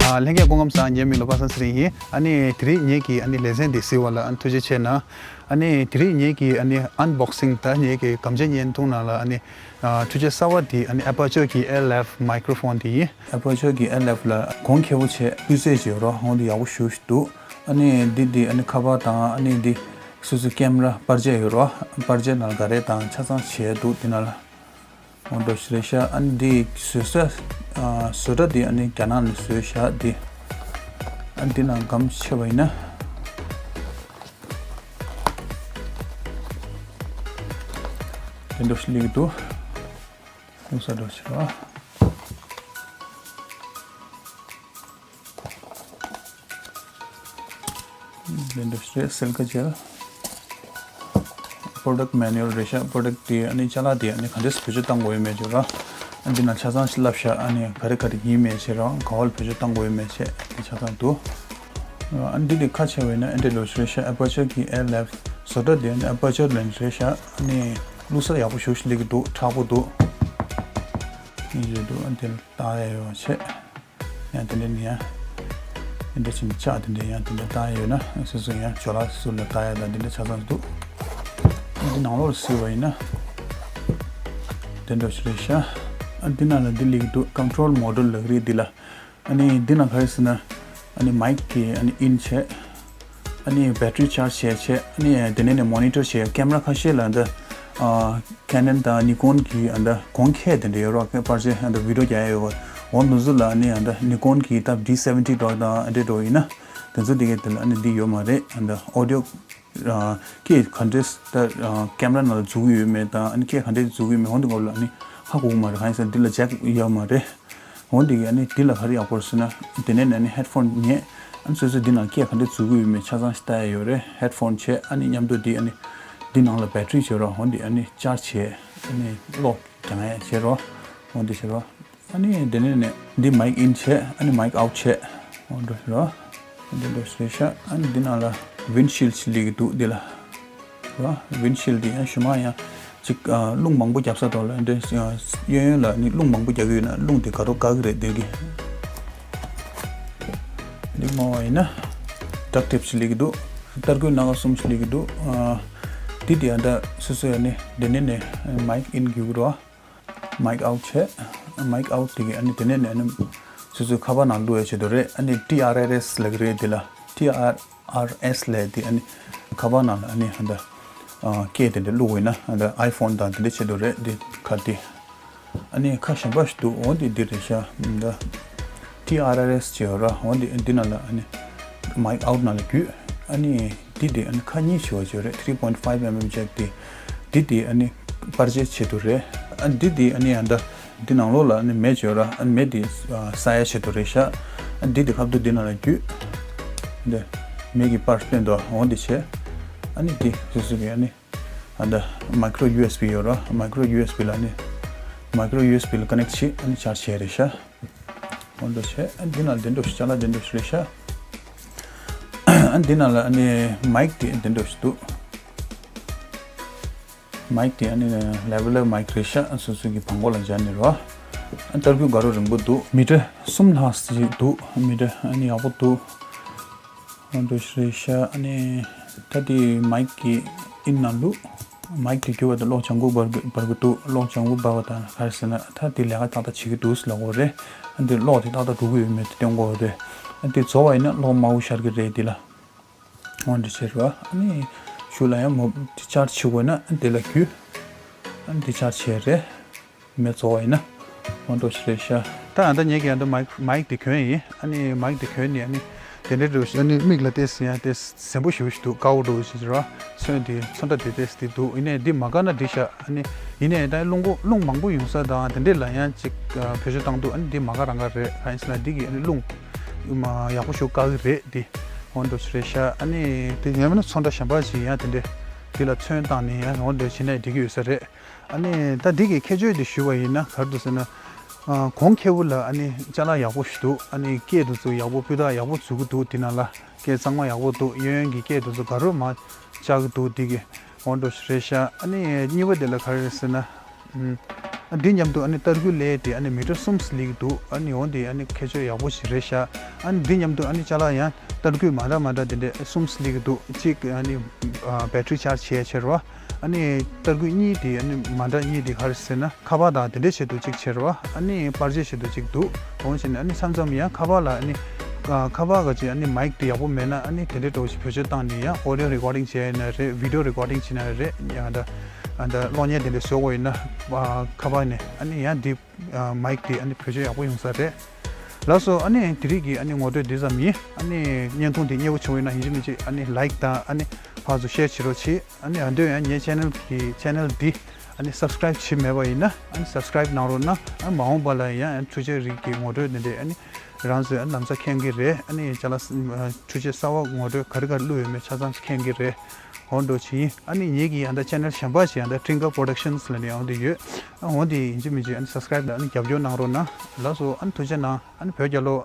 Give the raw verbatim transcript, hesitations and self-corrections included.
ཨ། ལྷན་རྒྱས་སྐུ་ཁམས་བཟང་། ངའི་མིང་ལ་པ་སངས་ཚེ་རིང་ཡིན། ཨ་ནི་དེ་རིང་ངེད་ཀྱི་ཨ་ནི་ལེ་ཚན་འདི་གཟིགས་པ་ལ་ཨ་ནི་ཐུགས་རྗེ་ཆེ་གནང་། ཨ་ནི་དེ་རིང་ངེད་ཀྱི་ཨ་ནི་ཨན་བོག་སིང་དང་ངེད་ཀྱི་སྒམ་ཆས་བརྙན་ཐུང་ནང་ལ་ཨ་ནི་ཨ་འཕྲུལ་ཆས་གསར་པ་འདི་ཨ་ནི་ཨེ་པར་ཅར་གྱི་ཨེལ་ཨེཕ་མའི་ཀྲོ་ཕོན་འདི་ཡིན། ཨེ་པར་ཅར་གྱི་ཨེལ་ཨེཕ་ལ་གོང་ཁེ་པོ་བྱས། སྤུས་ཚད་ཅིག་ཡོད་རོགས། འོ་འདི་ཡག་པོ་ཞེ་པོ་ཞིག་འདུག་ཨ་ནི་འདི་འདི་ཨ་ནི་ཁ་པར་དང་ཨ་ནི་འདི་སོ་སོའི་ཀེམ་ར་པར་ཆས་ཡོད་རོགས། པར་ཆས་ནང་ག་རེ་དང་ཆ་ཚང་བྱས་འདུག་འདི་ནང་ལ། འོ་འདྲ་ཞིག་རེད་ཤག་ཨ་ནི་འདི་བཟོ་ས། ཨ། བཟོ་གྲྭ་འདི་ཨ་ནི་རྒྱ་ནག་ནས་བཟོས་ཤག་འདི། ཨ་ནི་འདི་ནང་སྒམ་ཕྱེ་བ་ཡིན་ན། དེ་འདྲ་ཞིག་སླེབས་ཀྱི་འདུག་བླུགས་ས་འདྲ་ཞིག་རེད། འདི་འདྲ་ཞིག་རེད། སིལ་ཀ་ཇེལ། པོ་རོ་ཌག་མེ་ནུ་ཨལ་རེད་ཤག་པོ་རོ་ཌག་དེ་ཨ་ནི་ཅ་ལག་དེ་ཨ་ནི་ག་འདྲས་བེད་སྤྱོད་བཏང་དགོས་ཡོད་མེད་བརྗོད་ར། ཨ་འདི་ན་ཆ་ཚང་ཞིག་བསླབ་ཤག་ཨ་ནི་ག་རེ་ག་རེ་ཡིན་མེད་བྱེད་ར། ག་བ་ལ་བེད་སྤྱོད་བཏང་དགོས་ཡོད་མེད་བྱེད་དེ་ཆ་ཚང་འདུག་ཨ་འདི་དེ་ཁ་ཕྱེ་བས་ན་ཨ་འདྲས་འདྲ་ཞིག་རེད་ཤག་ཨེ་པར་ཅར་གྱི་ཨེལ་ཨེཕ་བཟོ་གྲྭ་དེ་ཨ་ནི་ཨེ་པར་ཅར་ལེན་རེད་ཤག་ཨ་ནི་བླུགས་ས་ཡག་པོ་ཞེ་པོ་ཞིག་སླེབས་ཀྱི་འདུག་མཁྲེགས་པོ་འདུག་ཨ་འདི་ལ་བཏགས་ཡ་ཡོད་བྱེད། ཡང་དེ་འདྲ་ནི་ཡང་། དེ་འདྲ་ཕྱིན་ཆགས་དེ་འདྲ་ཡང་དེ་འདྲ་བཏགས་ཡོད་ན་སོ་སོ་ཡང་ཇོ་ལགས་སུ་ལ་བཏགས་ཡ་དང་དེ་འདྲ་ཆ་ཚང་འདུག་འདི་ནང་ལོགས་ལ་གཟིགས་པ་ཡིན་ན། དེ་འདྲ་ཞིག་རེད་ཤག་ཨ་འདི་ནང་ལ་འདི་སླེབས་ཀྱི་འདུག་ཀོན་ཊོལ་མོ་ཌུལ་ལབ་ཀྱི་རེད་འདི་ལ། ཨ་ནི་འདི་ནང་ག་རེ་ཟེར་ན། ཨ་ནི་མའིག་གི་ཨ་ནི་ཨིན་བྱས། ཨ་ནི་བེ་ཊི་རི་ཅར་ཇི་བྱས་བྱས། ཨ་ནི་དེ་ནས་ནས་མོ་ནི་ཊར་བྱས། ཀེམ་ར་ཁ་ཤས་ལ་འདི། ཨ། ཁེ་ནན་དང་ནི་ཀོན་གྱི་ཨ་འདི་གོང་ཁེ་དེ་འདྲ་ཡོད་རོགས། པར་ཆས་ཨ་འདི་ཝི་ཌི་ཡོ་རྒྱག་ཡ་ཡོད་རོགས། འོ་འདི་ཚོ་ལ་ཨ་ནི་ཨ་འདི་ནི་ཀོན་གྱི་ད་ཌི་སེ་ཝེན་ཊི་འདྲ་དང་ཨ་འདྲ་འདྲ་ཡིན་ན། དེ་ཚོ་དེ་གའི་དེ་ལ་ཨ་ནི་འདི་ཡོད་མ་རེད། ཨ་འདི་ཨོ་ཌི་ཡོ། ཨ། སྐད་ག་འདྲས་ད། ཨ། ཀེམ་ར་ནང་ལ་འཛུལ་གྱི་ཡོད་མེད་དང་ཨ་ནི་སྐད་ག་འདྲས་འཛུལ་གྱི་ཡོད་མེད་འོ་འདི་སྐོར་ལ་ཨ་ནི་ཧ་གོ་གི་མ་རེད། གང་ཡིན་ཟེར་ན་འདི་ལ་ཇེག་ཡོད་མ་རེད། འོ་འདི་གི་ཨ་ནི་འདི་ལ་ག་རེ་ཡག་པོ་རེད་ཟེར་ན། དེ་ནས་ཨ་ནི་ཧེཌ་ཕོན་ཉན། ཨ་ནི་སོ་སོ་འདི་ནང་སྐད་ག་འདྲ་འཛུལ་གྱི་ཡོད་མེད་ཆ་ཚང་ཞིག་ལྟ་ཡ་ཡོད་རེད། ཧེཌ་ཕོན་བྱས། ཨ་ནི་མཉམ་དུ་འདི་ཨ་ནི་འདི་ནང་ལ་བེ་ཊི་རི་བྱས་རོགས། འོ་འདི་ཨ་ནི་ཅར་ཇི་བྱས། ཨ་ནི་གློག་རྒྱག་ཡ་བྱས་རོགས། འོ་འདི་བྱས་རོགས། ཨ་ནི་དེ་ནས་ནས་འདི་མའིག་ཨིན་བྱས། ཨ་ནི་མའིག་ཨའུཊ་བྱས། འོ་འདི་རོགས། འདི་འདྲ་ཞིག་རེད་ཤག་ཨ་ནི་འདི་ནང་ལ་ཝིན་ཤིལ་ཞིག་སླེབས་ཀྱི་འདུག་འདི་ལ། ར། ཝིན་ཤིལ་འདི་ཡང་ཞུ་མ་ཡང་ཅིག་ཨ། རླུང་མང་པོ་རྒྱབ་ས་ཐོག་ལ་འདི། ཨ། གཡས་གཡོན་ལ་ནི་རླུང་མང་པོ་རྒྱག་གི་ཡོད་ན་རླུང་དེ་དགའ་རོགས་བཀག་གི་རེད་འདི་གི། འདི་མ་བ་ཡིན་ན་ཌག་ཊེབ་ཞིག་སླེབས་ཀྱི་འདུག་སྟར་གོས་སྣ་ཁ་གསུམ་ཞིག་སླེབས་ཀྱི་འདུག་ཨ། འདི་དེ་ཡང་ད་སོ་སོ་ཡང་ནི་འདི་ནས་ནས་མའིག་ཨིན་རྒྱུག་གི་རོགས། མའིག་ཨའུཊ་བྱས། མའིག་ཨའུཊ་དེ་གི་ཨ་ནི་དེ་ནས་ནས་ཨ་ནི་སོ་སོའི་ཁ་པར་ནང་བླུག་ཡ་ཆེད་དུ་རེད། ཨ་ནི་ཊི་ཨར་ཨར་ཨེས་ལབ་ཀྱི་རེད་འདི་ལ། ཊི་ཨར་ཨར་ཨེས་ལབ་དེ་ཨ་ནི་ཁ་པར་ནང་ལ་ཨ་ནི་ཨ་འདི། ཨ། སྐད་དེ་འདྲ་བླུག་དགོས་ན་ཨ་འདི་ཨའི་ཕོན་དང་དེ་འདྲ་ཆེད་དུ་རེད། འདི་ཁ་དེ་ཨ་ནི་ཁ་གཞན་པ་ཞིག་འདུག་འོ་འདི་འདི་རེད་ཤག་འདི་ཊི་ཨར་ཨར་ཨེས་བྱས་ཡོད་ར། འོ་འདི་འདི་ནང་ལ་ཨ་ནི་མའིག་ཨའུཊ་ནང་ལ་བརྒྱུད། ཨ་ནི་འདི་དེ་ཨ་ནི་ཁ་གཉིས་བྱས་པ་བྱས་རེད། ཐི་རི་པོའིན་ཕའིབ་ཨེམ་ཨེམ་ཇེག་དེ། འདི་དེ་ཨ་ནི་པར་ཆས་ཆེད་དུ་རེད། ཨ་འདི་དེ་ཨ་ནི་ཨ་འདི། འདི་ནང་ལོགས་ལ་ཨ་ནི་མེ་བྱས་ཡོད་ར། ཨ་ནི་མེ་དེ་ཨ་ས་ཡ་ཆེད་དུ་རེད་ཤག་ཨ་འདི་དེ་ཁ་བསྡུ་འདི་ནང་ལ་བརྒྱུད། འདི་མེ་གི་པར་སྟོན་དོ་འོ་འདི་བྱས། ཨ་ནི་འདི་སོ་སོ་གི་ཨ་ནི་ཨ་འདི་མའི་ཀྲོ་ཡུ་ཨེས་བི་ཡོད་ར། མའི་ཀྲོ་ཡུ་ཨེས་བི་ལ་ཨ་ནི་མའི་ཀྲོ་ཡུ་ཨེས་བི་ལ་ཀ་ནེག་བྱས། ཨ་ནི་ཅར་ཇི་བྱས་རེད་ཤག་འོ་འདི་བྱས། ཨ་འདི་ནང་འདི་འདྲ་ཞིག་ཅ་ལག་འདི་འདྲ་ཞིག་རེད་ཤག་ཨ་འདི་ནང་ལ་ཨ་ནི་མའིག་དེ་འདི་འདྲ་ཞིག་འདུག་མའིག་དེ་ཨ་ནི་ལེ་ཝེ་ལར་མའིག་རེད་ཤག་སོ་སོ་གི་བང་གོ་ལ་སྦྱར་ནས་རོ། ཨ་སྟར་གོས་དགའ་རོགས་རིང་པོ་འདུག་མི་ཊར་གསུམ་ལྷག་ཅིག་འདུག་མི་ཊར་ཨ་ནི་ཡག་པོ་འདུག་འོ་འདྲ་ཞིག་རེད་ཤག་ཨ་ནི་ད་དེ་མའིག་གི་ཨིན་ནང་བླུགས། མའིག་དེ་བརྒྱུད་པ་དང་གློག་ལྗང་གུ་འབར་གི་འབར་གི་འདུག་གློག་ལྗང་གུ་འབར་བ་དང་ག་རེ་ཟེར་ན་ད་དེ་ལས་ཀ་ཏག་ཏག་བྱེད་ཀྱི་འདུག་ཟེར་ལབ་དགོས་རེད། ཨ་འདི་གློག་དེ་ཏག་ཏག་འགྲོ་གི་ཡོད་མེད་དེ་སྟོན་དགོས་རེད། ཨ་འདི་རྫོགས་པ་ཡིན་ན་གློག་དམར་པོ་ཤར་གི་རེད་འདི་ལ། འོ་འདི་བྱས་རེད་བ། ཨ་ནི་གཞུག་ལ་ཡང་མོ་ཅར་ཇི་བྱེད་དགོས་ན་ཨ་འདི་ལ་བརྒྱུད། ཨ་འདི་ཅར་ཇི་བྱས་རེད། མེ་རྫོགས་པ་ཡིན་ན། འོ་འདྲ་ཞིག་རེད་ཤག་ད་ཨ་ད་ངེད་ཀྱིས་ཨ་ད་མའིག་མའིག་དེ་གྱོན་ཡིན། ཨ་ནི་མའིག་དེ་གྱོན་ནས་ཨ་ནི་དེ་འདྲའི་འདྲ་ཞིག་ཨ་ནི་མིག་ལ་ཏོག་ཙམ་ཡང་ཏོག་ཙམ་ཟེན་པོ་ཞེ་པོ་ཞིག་འདུག་དཀར་པོ་འདྲ་ཞིག་རེད་བ། ཚོན་དེ་ཚོན་ཁྲ་དེ་ཏོག་ཙམ་དེ་འདུག་ཡིན་ནའི་འདི་མ་དགའ་ན་འགྲིག་ཤག་ཨ་ནི་ཡིན་ནའི་ད་རླུང་པོ་རླུང་མང་པོ་ཡོང་ས་དང་དེ་འདྲས་ལ་ཡང་ཅིག་བེད་སྤྱོད་བཏང་འདུག་ཨ་ནི་འདི་མ་དགའ་རང་དགའ་རེད། གང་ཡིན་ཟེར་ན་འདི་གིས་ཨ་ནི་རླུང་ཡག་པོ་ཞིག་བཀག་གི་རེད་འདི། འོ་འདྲ་ཞིག་རེད་ཤག་ཨ་ནི་དེ་ཡང་མིན་ན་ཚོན་ཁྲ་གཞན་པ་ཞིག་ཡང་དེ་འདྲས་འདི་ལ་ཚོན་བཏང་ནས་ཡང་འོ་འདྲ་བྱས་ན་འགྲིག་གི་ཡོད་ས་རེད། ཨ་ནི་ད་འདི་གི་ཁྱད་ཆོས་འདི་ཞུས་པ་ཡིན་ན་ག་རེ་འདུག་ཟེར་ན། ཨ། གོང་ཁེ་པོ་ལ་ཨ་ནི་ཅ་ལག་ཡག་པོ་ཞིག་འདུག་ཨ་ནི་སྐད་དེ་ཚོ་ཡག་པོ་སྤུས་དག་ཡག་པོ་འཛུལ་གི་འདུག་དེ་ནང་ལ་སྐད་གཙང་མ་ཡག་པོ་འདུག་གཡས་གཡོན་གྱི་སྐད་དེ་ཚོ་དགའ་རབ་མར་བཅག་གི་འདུག་འདི་གི་འོ་འདྲ་ཞིག་རེད་ཤག་ཨ་ནི་གཉིས་པ་དེ་ལ་ག་རེ་རེད་ཟེར་ན། ཨམ། འདི་མཉམ་དུ་ཨ་ནི་ཏར་སྐུད་སླེབས་ཏེ་ཨ་ནི་མི་ཊར་གསུམ་སླེབས་ཀྱི་འདུག་ཨ་ནི་འོ་འདི་ཨ་ནི་ཁྱད་ཆོས་ཡག་པོ་ཞིག་རེད་ཤག་ཨ་ནི་འདི་མཉམ་དུ་ཨ་ནི་ཅ་ལག་ཡང་ཏར་སྐུད་མ་འདྲ་མ་འདྲ་དེ་འདྲས་གསུམ་སླེབས་ཀྱི་འདུག་གཅིག་ཨ་ནི་ཨ་བེ་ཊི་རི་ཆར་ཇི་བྱེད་ཡ་ཕྱིར་རོ། ཨ་ནི་ཏར་སྐུད་གཉིས་དེ་ཨ་ནི་མ་འདྲ་གཉིས་དེ་ག་རེ་ཟེར་ན་ཁ་པར་དང་དེ་འདྲས་བྱེད་དུ་གཅིག་ཕྱིར་རོ། ཨ་ནི་པར་ཆས་བྱེད་དུ་གཅིག་འདུག་འོ་བྱས་ནས་ཨ་ནི་མཚམས་མཚམས་ཡང་ཁ་པར་ལ་ཨ་ནི་ཨ་ཁ་པར་ག་ཅིག་ཨ་ནི་མའིག་དེ་ཡག་པོ་མེད་ན་ཨ་ནི་དེ་འདྲས་འདྲ་བོ་ཞིག་བེད་སྤྱོད་བཏང་ནས་ཡང་ཨོ་ཌི་ཡོ་རི་ཀོར་ཌིང་བྱས་ཡིན་ན་རེད། བི་ཌི་ཡོ་རི་ཀོར་ཌིང་བྱས་ན་རེད། ཡང་ད་ཨ་ད་གློག་བརྙན་དེ་འདྲས་བཟོ་དགོས་ཡིན་ན་ཨ་ཁ་པར་ནས་ཨ་ནི་ཡང་འདི་ཨ་མའིག་དེ་ཨ་ནི་བེད་སྤྱོད་ཡག་པོ་ཡོང་ས་རེད། ལགས་སོ། ཨ་ནི་དེ་རིང་གི་ཨ་ནི་ངོ་སྤྲོད་འདི་ཙམ་ཡིན། ཨ་ནི་བརྙན་ཐུང་དེ་མཉེས་པོ་བྱུང་ཡོད་ན་ཡིན་གཅིག་མིན་གཅིག་ཨ་ནི་ལའིག་དང་ཨ་ནི་ཕར་ཚུར་ཤེར་བྱེད་རོགས་གྱིས། ཨ་ནི་ཨ་འདོད་ཡང་ངའི་ཆེ་ནལ་གི་ཆེ་ནལ་འདི་ཨ་ནི་སབ་སི་ཀ་རའིབ་བྱས་མེད་པ་ཡིན་ན་ཨ་ནི་སབ་སི་ཀ་རའིབ་གནང་རོགས་གནང་། ཨ་མ་འོངས་པ་ལ་ཡང་ཨ་ནི་འཕྲུལ་ཆས་རིགས་ཀྱི་ངོ་སྤྲོད་འདི་འདྲས་ཨ་ནི་རང་ཚོས་ཨ་ནི་ལམ་སང་མཁྱེན་གྱི་རེད། ཨ་ནི་ཅ་ལག་འཕྲུལ་ཆས་གསར་པ་ངོ་སྤྲོད་ག་རེ་ག་རེ་བླུགས་ཡོད་མེད་ཆ་ཚང་མཁྱེན་གྱི་རེད། འོ་འདྲ་བྱས་ཡིན། ཨ་ནི་ངེད་ཀྱི་ཨ་ད་ཆེ་ནལ་གཞན་པ་ཞིག་ཨ་ད་ཊིང་ཀར་པོ་རོ་ཌག་ཤན་ལབ་ནས་འོ་འདི་ཡོད། ཨ་འོ་འདི་ཡིན་གཅིག་མིན་གཅིག་ཨ་ནི་སབ་སི་ཀ་རའིབ་དང་ཨ་ནི་རྒྱབ་སྐྱོར་གནང་རོགས་གནང་། ལགས་སོ། ཨ་ནི་ཐུགས་རྗེ་གནང་། ཨ་ནི་བོད་རྒྱལ་ལོ།